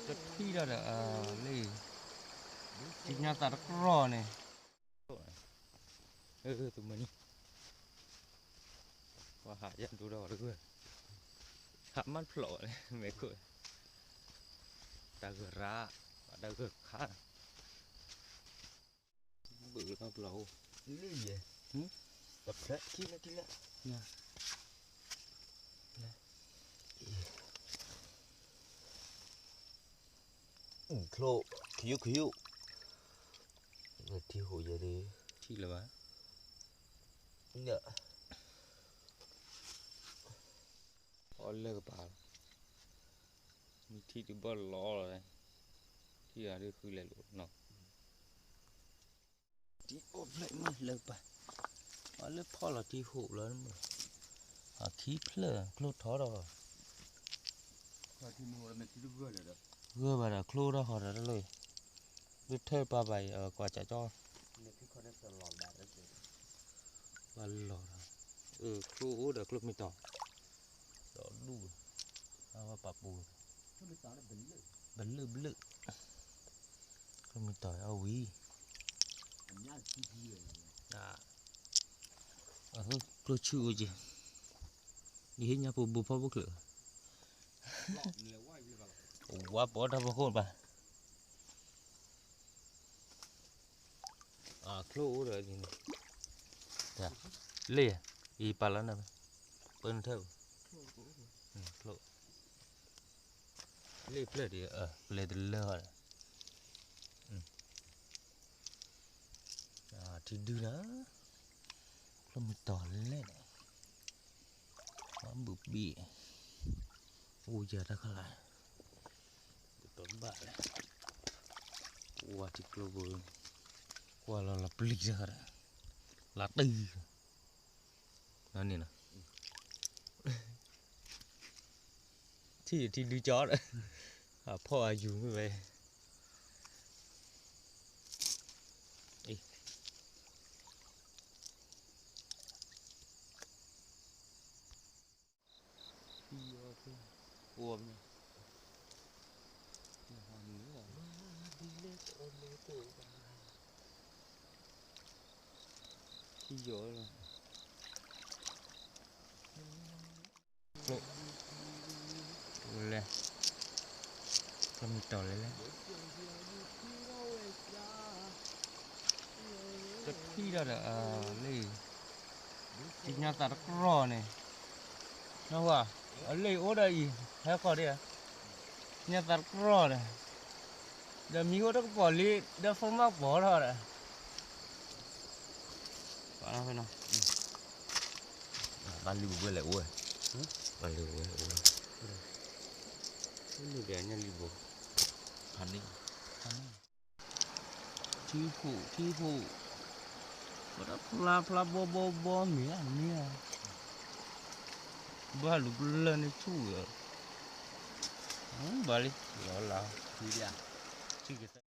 တထံၣ်ဒီးဒီး လၢ ကညါသးတကြီၢ်န့ၣ်, သမၢနံၤ, ပှၤဟးယၤဒိဒီးတဂၢၢ်, ဟးမၢ်ဖျိးဝဲ မဲာ်ခိၣ်, တၢ်ဂၢၢ်ရၣ်, တၢ်ဂၢၢ်ခါ ဘုးလီၤဘျီအိၣ်, လံယဲ, တဖျၢၣ်ခံလၢခံလၢ, ချိၣ်, ခယူၣ်ခယူၣ်, ထံဟိးယဲဒၣ်, ထံလၢၤဘၣ်, အီၣ်လၢကပၤလီၤ, မ့ၢ်ထံတဘၣ်လီၤလီၤ, ထံဂၤဒုးဃုလဲၤလိာ်နီၤ, ထံအိၣ်ဖျဲၣ်မ့ၢ်လၢကပၤ, အီၣ်လၢဖီၣ်လီၤထံဟိးလီၤ, အခံဖျၢၣ်ကျိထီၣ်ဒီး, ဂၢၢ်ဘၣ်ဒီးကျိထီၣ်ဃီဒီးတလိၣ်, ဒုးထၢပာ်ဘၣ်အံၤ ကွၢ်ကၠးကၠီ ဘၣ်လီၤဒီး, ကျိအိၣ်ဒီးကျိမံၤတီၤ, ဒီးဒူၣ်, အဝဲပာ်ပူၤ, ဘလၢၣ်ဘလၢၣ်, ကျိမံၤတီၤအဝံၤ, ကျိဆူၣ်အိၣ်က့ၤ, ဒ်ဟ့ၣ်ညါဖိဘိဖီဘိချၢး, ဝါပီတၢ်ဖီခိၣ်ဘၣ် ကျိအိၣ်ဒီး, လ့ၣ်, အံၤပာ်လီၤနၤ, ပၢနထၢၣ်, ကျိ, လ့ၣ်ဖျၢၣ်ဒံး, ပလဲၤတလၢဃီဒီး, ထံဒုနၤ, ကျိမံၤတီၤလဲၣ်, ဘုးဘံၣ်, အိၣ်ယၤတၢ်ခလါ, ဘုးတီၤဘၣ်လဲၣ်, ဝါထံကျိဘိ, ကွၢ်လီၤလီၤပျံၤတၢ်ဃီဒီး, လါတုၤ န့ၣ်နီၤ, ထံၣ်ထံလုကၠီဒီး, အဖီၣ်အယူၤမ့ၢ်ဝဲ, ထံယိာ်လီၤ, လဲၤ, ကျိမံၤတီၤလဲၤလဲၤ, တထံၣ်ဒီးဒီး လၢ ကညါသးတကြီၢ်န့ၣ်, နဝၤ, အလၢအံၤအိၣ်ဒီးအံၤ, ဟဲဃီၤဒၣ်, ကညါသးတကြီၢ်န့ၣ်, ဒီးမံၤအိၣ်တကပီၤလံ, ဒီးဖိမၣ်ကပီၤထီၣ်ဒီး, ဘၣ်လံဘၣ်ဘၣ် လဲၤအိၣ်ဝဲ, ဘၣ်လံဘၣ်ဘၣ်လဲၤအိၣ်ဝဲ, န့ၣ်ဒီးညၣ်လံဘိ, ဖးန့ၣ်, ထံဟူးထံဟူး, ပတဖျါဖျါဘီဘီဘီမ့ၢ်ဧါမ့ၢ်ဧါ, ဘၣ်လူၤပလၢၢ်န့ၣ်ဆူၣ်ဝဲ, ဘၣ်လံ, လီၤလၢ, ထံက